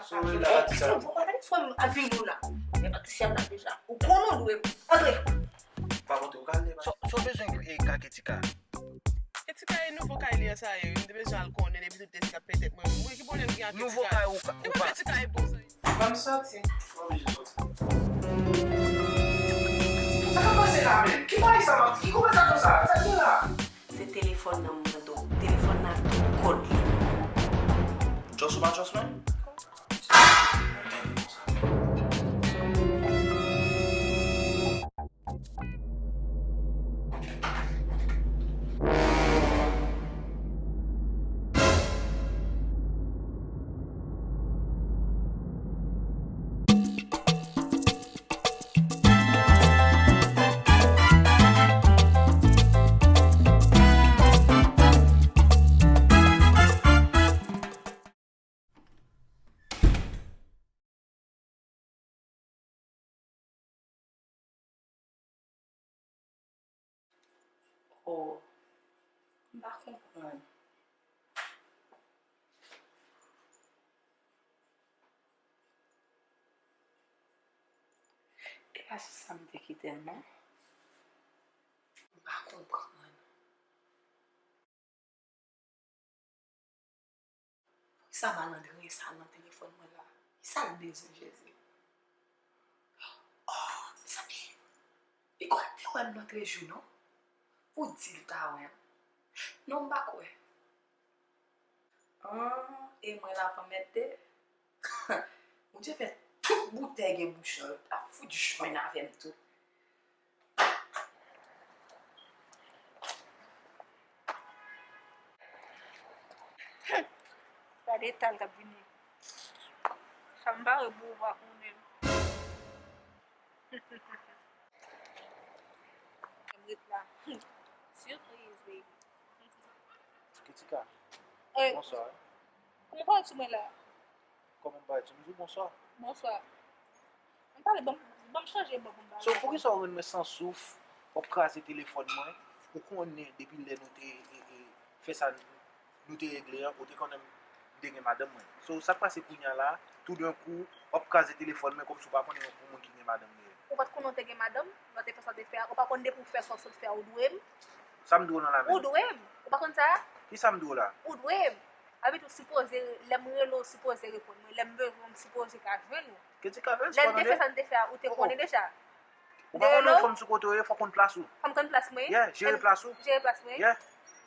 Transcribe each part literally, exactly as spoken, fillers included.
Sorry la, Ketika. Ou pa vin sou m ap vin ou la. Men Patricia m la deja. Ou konnen ou dwe antre. Pa monte, ou ka ale. So, so bezwen e ka Ketika. Ketika e nouvo kay li an sa ye, wi. M te bezwen al konnen epi tout tèt la petèt mwen. Mwen ki pwoblèm ki gen ak Ketika? Nouvo kay ou ka, ou pa. Ketika e bon sa ye. Ban m soti. Mwen oblije soti. Sa k ap pase la menm? Ki bagay sa m ap di? Ki konvèsasyon sa? Sa k gen la? Se telefòn nan m mande w. Telefòn nan ak tout kòd li. Trust ou pa trust mwen? Oh, m pa konprann. E pa sou sa m te kite l non. M pa konprann. Poukisa malandren sa nan telefòn mwen la? Kisa l bezwen, Jezi? Oh, mezanmi, Igor te wè m lòtrejou, non? Pou di l ta wè m. Non, m pa kwè. Ah, e mwen la pa mèt de. Bondye fè tout boutèy gen bouchon, yo t ap fout jwenn avè m tou. Gade eta l k ap vini. Sa m pare pou ou pa konnen. M ret la. Surprise, baby. Ketika. Eh, bonswa. Kòman w parèt sou mwen la? Kòman m parèt sou m? M di w bonswa. Bonswa. Ann pale, ban m, ban m chanje bò pou m pale. So, poukisa w rann mwen san souf? W ap kraze telefòn mwen. Ou konnen depi lè nou te, e, e, fè sa nou te regle an, ou te konnen m te gen madanm mwen. So, sa k pase kounye a la, toudenkou, w ap kraze telefòn mwen kòmsi w pa konnen yon moun ki gen madanm li ye. Ou pa t konnen w te gen madanm, lè w te fè sa w te fè a? Ou pa konn depi w fè sa w sot fè a, ou dwe m? Sa m dwe w nan la menm? Ou dwe m. Ou pa konn sa? Kisa m dwe w la? Ou dwe m. Sa vle di w sipoze, lè m rele w, w sipoze reponn mwen. Lè m bezwen w, m sipoze ka jwenn ou. Ketika, respè tande. Lè n te fè sa n te fè a, ou te konnen deja. Ou pa konnen yon fanm sou kote w ye, fò w konn plas ou. Fò m konn plas mwen? Yeah, jere plas ou. Jere plas mwen? Yeah.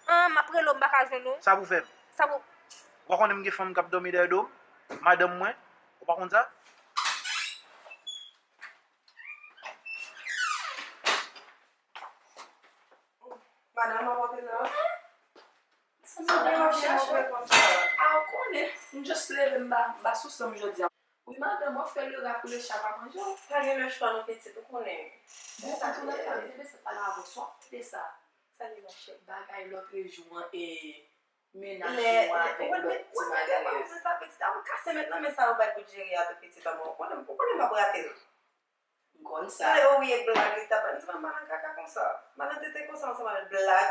An, m ap rele w, m pa ka jwenn ou. Sa pou w fè m? Sa pou... Ou pa konnen m gen fanm k ap dòmi dèyè do m? Madanm mwen? Ou pa konn sa? Madanm, mwen pote nan. Sa m ap deranje a, chè. A, ou konnen, m just leve, m pa, m pa sou san m jodi a. Wi, madanm, w ap fè le rat pou le chat pa manje w. Pa gen le chwa non, pitit, ou konnen. Bon, sa tou lòt la, bebe, se pale avè w, swa w fè sa. Sa li la, chè? Bagay lòtrejou an, e mennaj ou avèk lòt ti madanm yo. Mwen, mwen, mwen, mwen, se sa, pitit, a, ou kase met nan men sa yo bay pou Jerry a tou, pitit, a, mwen, ou konnen, ou konnen m ap rate l. M konn sa. Ou leve ou ye blag li t ap bay. M di, "Manman, al nan kaka konsa. M al nan tete konsa ansanm avè l." Blag.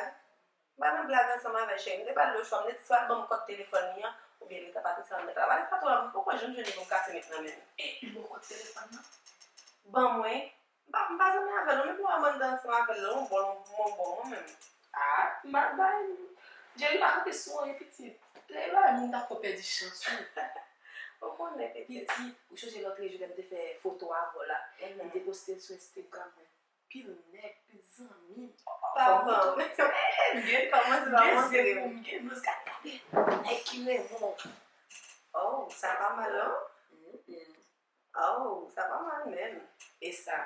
M al nan blag ansanm avè l, cheri. M te ba l le chwa. M te di, "Swa l ban m kòd telefòn li an, oubyen li ta pati sa nan travay." Sa tou la, m poko janm jwenn li pou m kase met nan men l. E, li ba w kòd telefòn nan? Ban mwen. M pa, m pa zanmi avè l, non, men pou w wè m anndan ansanm avè l, l on bon, l on bon, bon, mwen menm. Ah, m al bay li. Jerry pa kanpe sou anyen, pitit. Lè l bay moun t ap fè w pèdi chans ou. Ou konnen, pitit. Pitit, ou chonje lòtrejou lè m te fè foto avè w la. Mhm. M te poste l sou Instagram mwen. Pil nèg, pil zanmi. Pa ban m. Eh, m gen, m gen zepou, m gen blouz, gade, gade. Nèg ki renmen w. Oh, sa pa mal, non? Mm, mm. Oh, sa pa mal menm. E sa?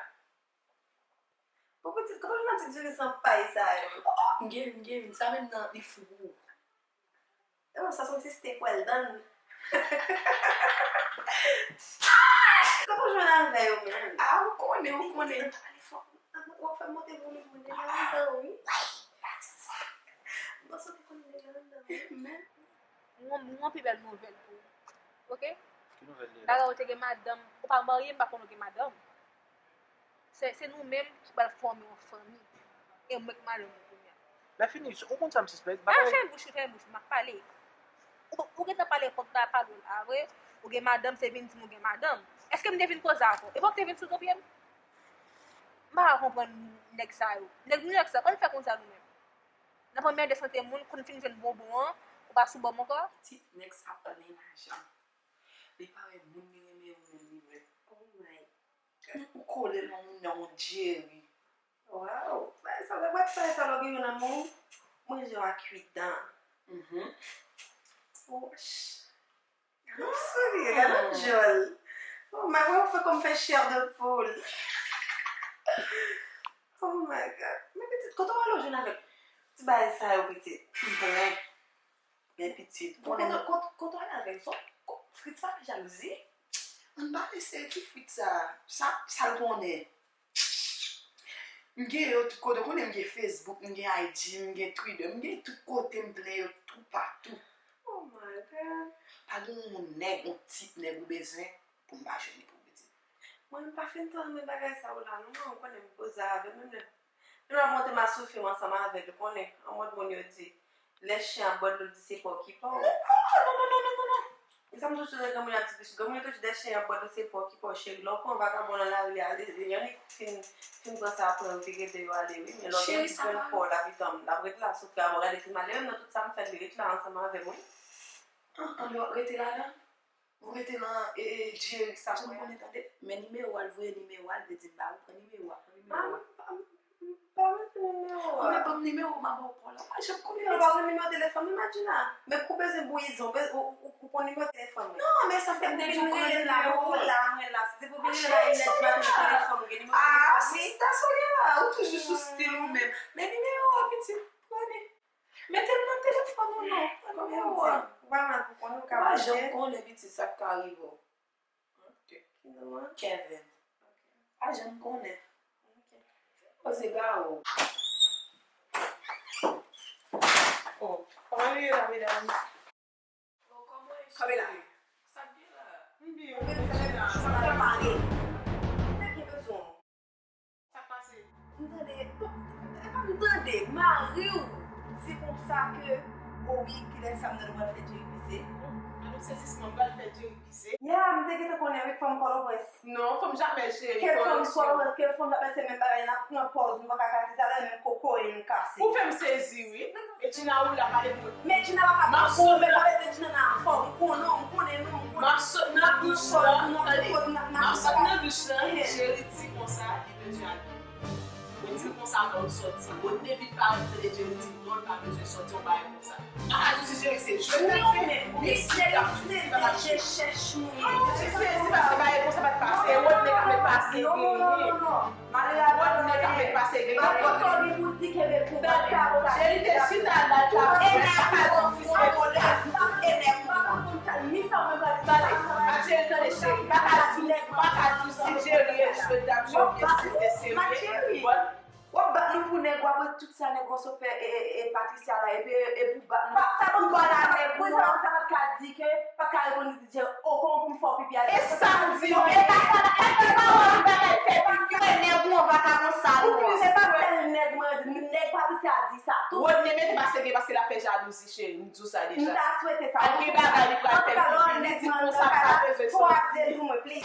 Bon, pitit, kote w jwenn ti diri san pay sa yo? Oh, m gen, m gen, sa menm nan li fou. E bon, sa se yon ti steak well done. Kote w jwenn avè yo menm? Ah, ou konnen, ou konnen. Pitit, pale fò. W ap fè m monte volim mwen deja lontan, wi. Wi, pa di sa. M panse w te konnen deja lontan, wi. Men, m gen yon pi bèl nouvèl pou ou. Oke? Ki nouvèl li ye la? Bagay ou te gen madanm, ou pa marye, m pa konn ou gen madanm. Se, se nou menm ki pral fòme yon fanmi. E mwen k madanm ou kounye a. Lè fini, ou konn sa m sispèk. Ah, fèmen bouch ou, fèmen bouch ou, m ap pale. Ou, ou gentan pale kòk ta pale w la, vre? Ou gen madanm, se vin di m ou gen madanm. Èske m te vin koze avè w? E pa w k te vin sou do pye m? M pa ka konprann nèg sa yo. Nèg nou nèg sa, ann fè konsa nou menm. N ap anmède sante moun, konn fin jwenn bonbon an, ou pa sou bò m ankò? Ti nèg sa pa gen lajan. Li pa wè moun li renmen yo menm li menm. Oh my God. Ou kole nan moun nan, on Jerry. Waw, bagay sa, bagay sa lè w gen yon nan men w, manje w a kui dan. Mhm. Woch. Gade yon souri, gade yon djòl. Oh my God, ou fè kòm fè chair de poule. Oh my God. Men pitit, kote w ale w jwenn avèk ti bagay sa yo, pitit? Bren. Men pitit, kote, kote, kote w ale avèk sa? Ko-, Fritz pa fè jalouzi? Ann pa eseye ki Fritz sa, sa, sa l konnen. M gen yo tout kote, ou konnen m gen Facebook, m gen I G, m gen Twitter, m gen tout kote, m plen yo toupatou. Oh my God. Pa gen yon nèg, yon tip nèg ou bezwen pou m pa jwenn li pou pitit. Mwen, m pa fin tan renmen bagay sa yo la, non, non, ou konnen m koze avè l, menm lè, menm lè l ap montre m a soufri m ansanm avè l, ou konnen, an mòd moun yo di, lè chen ap bwè dlo, l di se pa w ki pa w. Non, non, non, non, non, non, non. E sa m toujou tande granmoun ap di plis. Granmoun yo toujou di lè chen ap bwè dlo, se pa w ki pa w, cheri. Lè w pran vakabon nan lari a, e, e, annik fin, fin pran sa, pran yo, vire de yo ale, wi. Men lè w gen grann pa w la, pitit, l ap ret la, soufri a mò. Gade ti malere m nan tout sa m fè, li ret la ansanm avè m, wi. An, an, lè w rete ladan? Ou rete nan, e, e, Jerry sa mwen konnen tande. Men nimewo a, l voye nimewo a, l te di m ba ou, pran nimewo a, pran nimewo a. Pa mete nimewo a. Ou mete ban m nimewo, m a ba w pa w la. Pa janm konnen. Ou pa gen nimewo telefòn mwen, Madjina? Men ou bezwen bouyi zon, ou, ou, ou konn nimewo telefòn mwen? Non, men sa fè m te di w pran nimewo a. Ou la, mwen la. Si se pou vin rele m a inè di maten nan telefòn, ou gen nimewo telefòn mwen? Ah, sista Sonia, ou toujou sou stil ou menm. Men nimewo a, pitit, pran li. Mete l nan telefòn ou non. Kòman w di? Ou pa mal pou konnen, ou ka manje. Ou pa janm konnen pitit sa k ka rive w. Ok. Ki non an? Kevin. Ok. Pa janm konnen. Ok. Poze ba ou. Oh, kòman nou ye la, medam? Bon, kòman e cheri? Sa k gen la? M byen. Ou menm, sa k ap pale? Ou te gen bezwen. Sa k pase? M tande, bon, e pa m tande, mari w di konsa ke, o wi, kilè sa m tande pral fè Jerry pise. An nou sezisman, m pral fè Jerry pise. Ya, m te gentan konnen, wi, fanm Pòtoprens. Non, fanm jamè, cheri. Kèk fanm Pòtoprens, kèk fanm jamè, se menm bagay, n ap pran pòz, nou pa ka kase, sa lè menm kokoye nou kase. Ou fè m sezi, wi. Medjina ou la pale pou mwen. Medjina pa ka pale pou mwen, men pale Medjina nan afè w. M konnen w, m konnen nou, m konnen. M ap sot nan douch lan, tande. M ap sot nan douch lan, Jerry di konsa, li bezwen al. Mwen di l konsa, lè w sòti. Rodney vin parèt, tande, Jerry di non, l pa bezwen sòti, yon bagay konsa. M pa ka di w si Jerry se jwèt l ap jwe, ni si l ap jwe, se pa l ap jwe. Non, m sezi paske bagay konsa pa t pase. Rodney k ap met pase, non, non, non, non, non. Malere a pa nan anyen. Tande, Jerry te chita la, l pa ka di w si se volè. Tande, Jerry, tande, cheri, m pa ka di w, m pa ka di w si Jerry e jwe, l t ap jwe, oubyen si l te serye. W ap bat nou pou nèg, w ap wè tout sa nèg Wonso fè, e, e, e Patricia la, epi, e, e pou bat nou. Ou pa la nèg, mwen sa pa t ka di ke, pa t ka reponn li di, o, kon pou fè w pipi a. E sa m di w, e pa sa, e pa pawòl bagay fè pipi, nèg ou yon vakabon sal ou. Se pa sèl nèg mwen di, nèg Patricia di sa tou. Rodney mete pase gen paske l ap fè jalouzi, cheri, m di w sa deja. M ta swete sa. Al gen bagay li pral fè pipi, li di konsa pa bezwen sòti.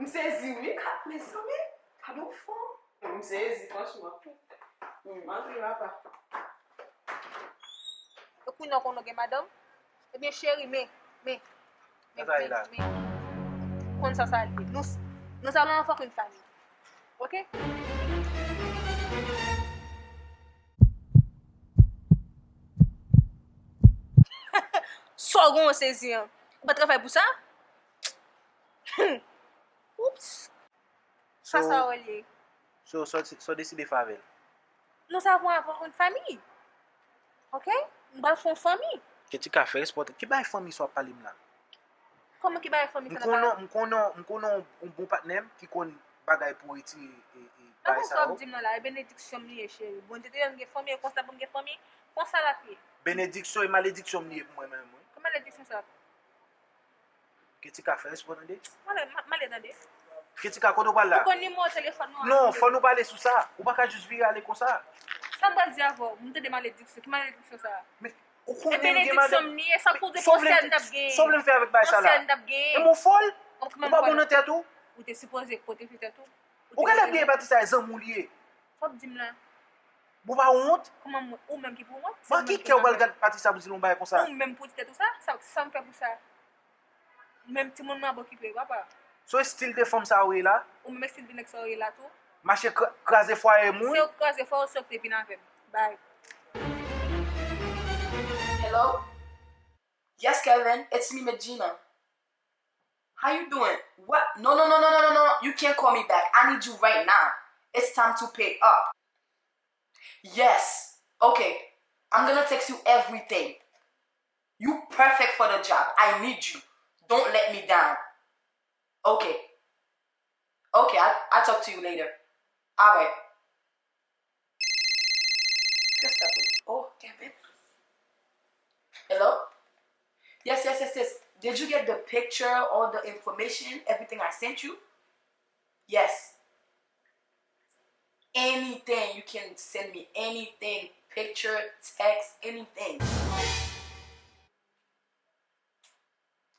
M sezi, wi. Mezanmi, gade yon fanm. M sezi, franchman. M antre, papa. E kounye a w konnen w gen madanm? Ebyen, cheri, men, men, men, men, men. Konn sa sa ye. Nous, nous allons en faire une famille. Ok? Sa w gen w sezi an? Ou pa travay pou sa? Oups. Sa sa w ye? So, so, so, so deside fè avè l? Nous avons avoir une famille. Ok? Nou pral fè yon fanmi. Ketika, fè respè w. Ki bagay fanmi sa w ap pale m la? Kòman ki bagay fanmi sa n ap pale? M konnen, m konnen, m konnen yon bon patnè m ki konn bagay pou retire, e, e, bagay sa yo. Sa w ap di m nan la, e benediksyon m li ye, cheri. Bondye te fè m gen fanmi, e konsa pou m gen fanmi, konsa l ap ye. Benediksyon e malediksyon m li ye pou mwen menm, wi. Ki malediksyon sa? Ketika, fè respè w tande. M ale, m ale tande. Ketika, kote w pral la? Ou konn nimewo telefòn mwen? Non, fò nou pale sou sa. Ou pa ka jis vire ale konsa. Sa m pral di avè w? M tande malediksyon. Ki malediksyon sa? Men, Ou konnen l gen madanm. Sa pou di konsèy m t ap genyen. Sa w vle m fè avèk bagay sa la? Konsèy m t ap genyen. E m fè w fòl? Ou pa bon nan tèt ou? Ou te sipoze pwoteje tèt ou. Ou genlè bliye Patricia e zanmi w li ye. Sa w ap di m la? Bon, pa wont? Kòman mwen, ou menm ki pou wont? Ban ki kè w pral gad Patricia pou di l yon bagay konsa? Ou menm pou di tèt ou sa? Sa, sa m fè pou sa? Menm timoun mwen ap okipe, papa. Se yon estil de fanm sa ou ye la? Ou menm estil de nèg sa ou ye la tou? Mache kra- kraze fwaye moun? Se yo k kraze fwaye w, se yo k te vin avè m. Bay. Hello? Yes, Kevin, it's me, Medjina. How you doing? What? No, no, no, no, no, no, no. You can't call me back. I need you right now. It's time to pay up. Yes. Okay. I'm gonna text you everything. You perfect for the job. I need you. Don't let me down. Okay. Okay, I, I'll talk to you later. All right. Just that way. Oh, damn it. Hello? Yes, yes, yes, yes. Did you get the picture, all the information, everything I sent you? Yes. Anything, you can send me anything, picture, text, anything.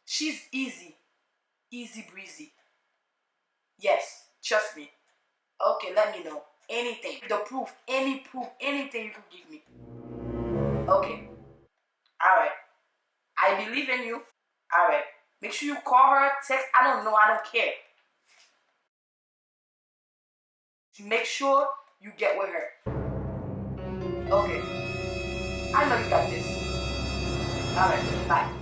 She's easy. Easy breezy. Yes, trust me. Okay, let me know. Anything. The proof, any proof, anything you can give me. Okay. All right. I believe in you. All right. Make sure you call her, text, I don't know, I don't care. Make sure you get with her. Okay. I know you got this. All right, bye.